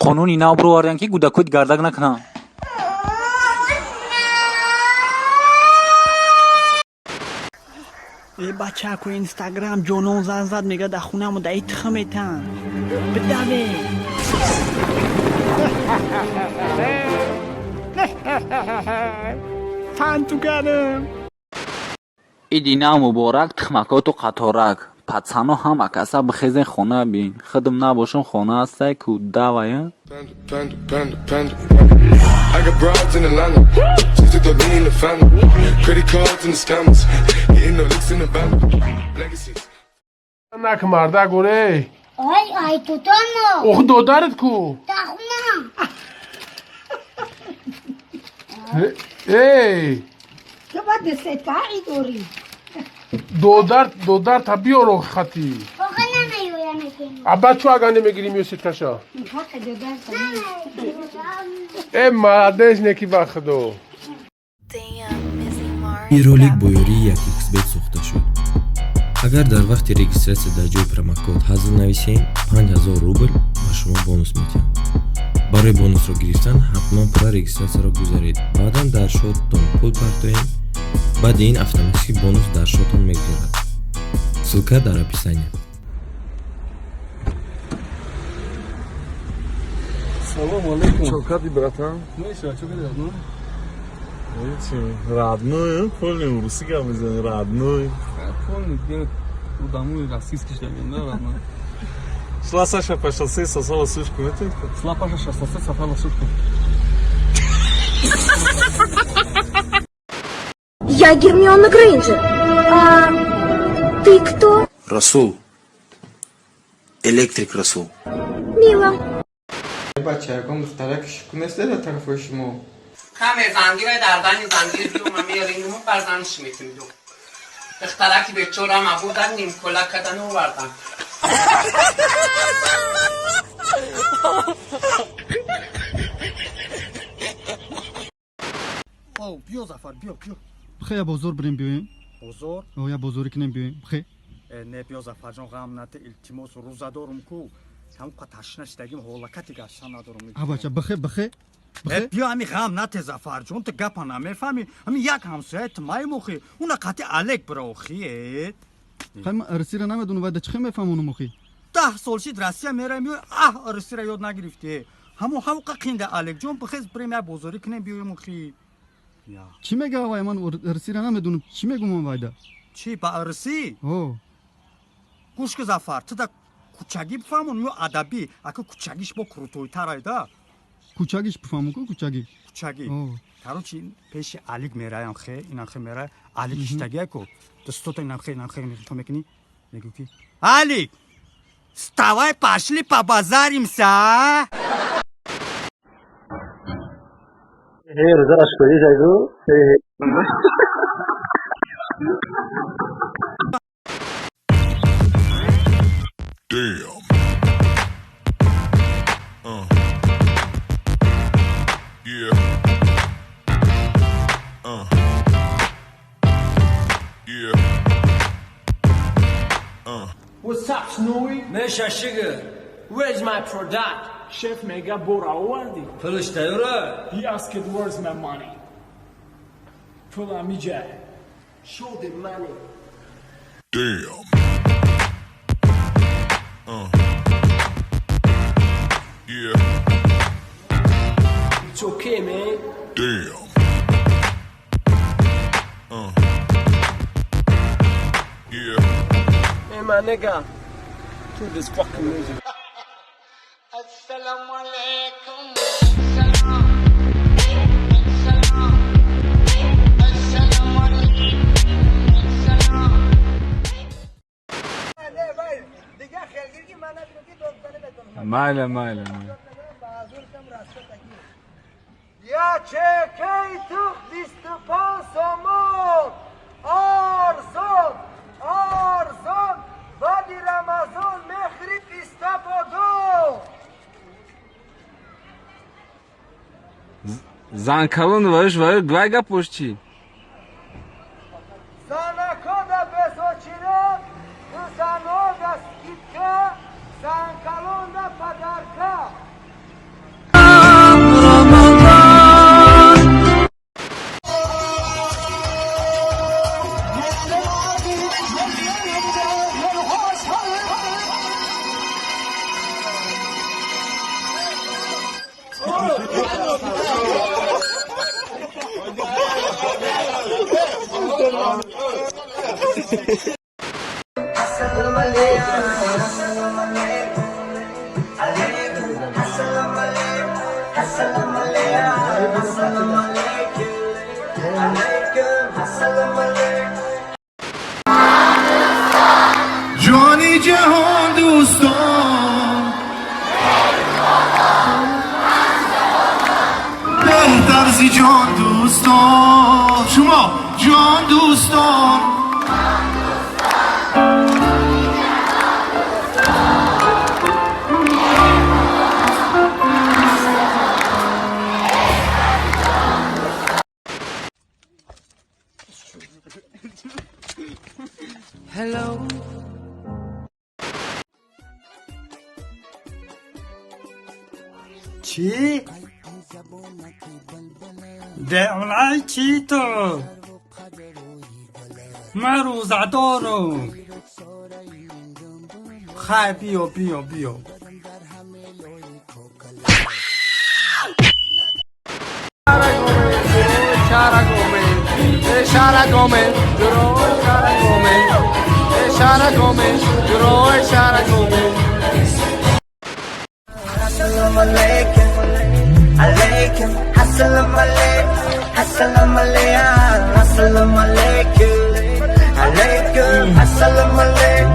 Қонуни нав бироварданд, ки гудакҳои гардак накунанд. Э, бачаку, Инстаграм ҷонон зан зад, мега дар хонамо даи тихм метан. Бидаве. Фанту кардам. Иди нав муборак, тухмакоту қаторак. Пацано, ҳама каса бихезен, хона бин. Худм набошам, хона ҳастай ку, давай. Panda, panda, panda, panda. I got broads in Atlanta. Just took the lean in the family. Credit cards and the scammers. Hitting the licks in the band. Legacies. Нак мардак оре. Ай, ай, тутоно. Ох, додарат ку. Тахуна. Эй. Ту ба десеткаи дорӣ. Додар, додар та биёр хати. Оха намеёя мекунӣ. Аба, чу ага намегирӣ, миёситкаша? Ҳақи додар. Э, молодец, неки ба худо. Ин ролик бо ёрии 1xBet сохта шуд. Агар дар вақти регистрация дар ҷои промокод ҳазл нависем, 5000 рубл ба шумо бонус медиҳанд. Барои бонусро гирифтан ҳатман пурра регистрацияро гузаред, баъдан дар шоттон пул партоед. Баъди ин автоматически бонус дар шоттон мегузарад. Ссылка дар описания. Салом алейкум. Чё кади, братан? Меша, чё кади, родной? Эти, родной, понял, руси гап мезани, родной. Помню, где домой российский что ли, да, родной? Шла Саша по шоссе, сосала сушку, это? Шла Паша шоссе, сосала сушку. Я Гермиона Грейнджер. А ты кто? Расул. Электрик Расул. Мило. Бача, ягон духтарак шуку нест дар тарафои шумо? Каме зангира дардани зангир биёма мерингму барзанш метимду. Духтараки бечора мабудан нимкола кадан овардан. О, биё, Зафар, биё, биё. Бихе, я бозор бирем, биёем. Бозор? О, я бозорӣ кунем, биёем, бихе. Э, не, биё, Зафарҷон, ғам нате, илтимос, рӯза дорум ку. Ҳамқа ташна шидагим, ҳолакати гаштан надорум. А, бача, бихе, бихе. Э, биё, ҳами ғам нате, Зафарҷон, ту гапа намефаҳмӣ. Ҳами як ҳамсояи тумаем охи. Уна қати алек бира охи, э. Хай, ман арсира намедонам, вайда чӣ хел мефаҳмонам охи? 10 сол шид Россия мераем, ё аҳ, арсира ёд нагирифтӣ. Ҳамо ҳавқа қинда, Алекҷон, бихез, бирем, як бозорӣ кунем, биёем охи. Чӣ мега вай? Ман арсира намедонам, чӣ мегумам вайда? Чӣ, ба арсӣ? О. Гӯш ки, Зафар, ту да кучагӣ бифаҳмон ё адабӣ? Ака, кучагиш бо крутойтарай да. Кучагиш бифаҳмон ку, кучагӣ. Кучагӣ. О. Короче, пеши Алик мераям, хе, инам хе мерай, Алик иштагия ку, дастото инам хе, инам хе то мекунӣ, мегӯ ки: «Алик, вставай, пошли побазаримся, а?» Эй, рӯза шукрӣ зайду. Damn. Yeah. Yeah. What's up, Snowy? Mesha Sugar, where's my product? Шеф мега бора оварди. Пулш тайёра? He asked where's my money. Пул амиҷа. Show the money. Damn. Yeah. It's okay, man. Damn. Yeah. Hey, my nigga. To this fucking music. Assalomu alaykum. Assalom. Assalomu alaykum. Assalom. Дига хелгир ки ман набинам ки дод зане метонам. Майла, майла. Я чекай тух 25 сомон. Арзон, арзон, баъди Рамазон мехӯри писта бодом. Занкалон ваш вай вай гапош чӣ? Занакода без очередь, занонда скидка, занкалонда подарка. Ассалому алейкум, алейкум, ассалому алейкум, ассалому алейкум, ассалому алейкум, алейкум, ассалому алейкум. Ҷони ҷаҳон дӯстон, беҳтар зи ҷон дӯстон, шумо ҷон дӯстон. Hello. Чӣ? Деолай чӣ ту? Ман рӯзадорам. Хай, биё, биё, биё. Assalamu alaikum, alaikum, assalamu alaikum, assalamu alaikum, assalamu alaikum, alaikum, assalamu alaikum,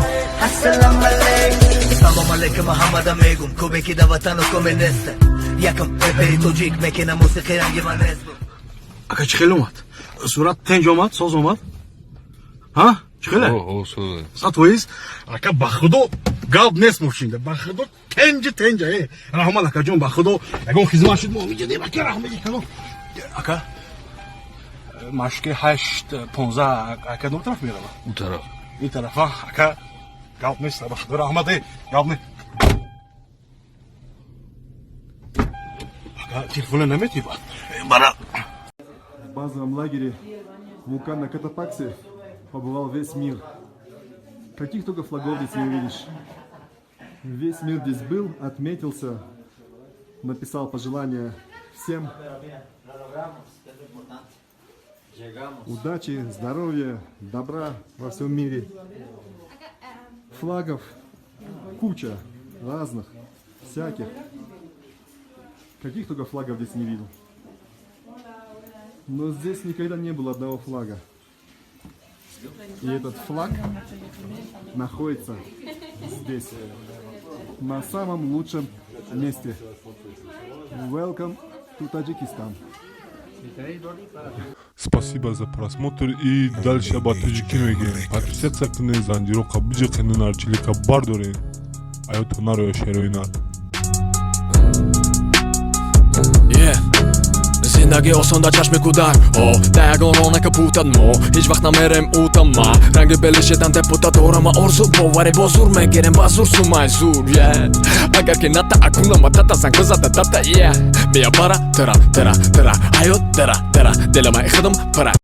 assalamu alaikum. Салом алейкум, ҳамада мегум, кӯбе ки да ватану коме неста. Якам репери тоҷик мекена, мусиқи ранги ман нест. Ака, чӣ хел омад? Сурат тенҷ омад, соз омад? Ҳа? Чӣ хеле? 100%. Ака, ба худо гап нест мошинда. Ба худо тенҷи тенҷа, э. Раҳмат, акаҷон, ба худо ягон хизмат шуд мо инҷа дем, ака, раҳмати калон. Ака, машки 8:15 ака кадом тараф мерава? У тараф. Ин тарафа, ака, гап нест, ба худо раҳмат, э, гап не. Ака, телефона наметиба. Бара. В базовом лагере вулкан на Катапаксе побывал весь мир. Каких только флагов здесь не увидишь. Весь мир здесь был, отметился, написал пожелания всем. Удачи, здоровья, добра во всем мире. Флагов куча разных, всяких. Каких только флагов здесь не видел. Но здесь никогда не было одного флага. И этот флаг находится здесь, на самом лучшем месте. Welcome to Tajikistan. Спасибо за просмотр и дальше ба тоҷикӣ мегирем. Подписаться кунед, занҷироқа биҷиқенед, нарчилика бардоред. Аёто нароя шерои нар. Зиндагӣ осон дар чашми кӯдак. О да ягон рона капутад, мо ҳеҷ вақт намерем утама. Ранги белишедан депутат дорама, орзу боварӣ бо зур мегирем, ба зур сумай зур. Агар ки ната акунама тата занг бизада тата. Мия бара тара тара тара ҳаёт дара дара дилама худам пара.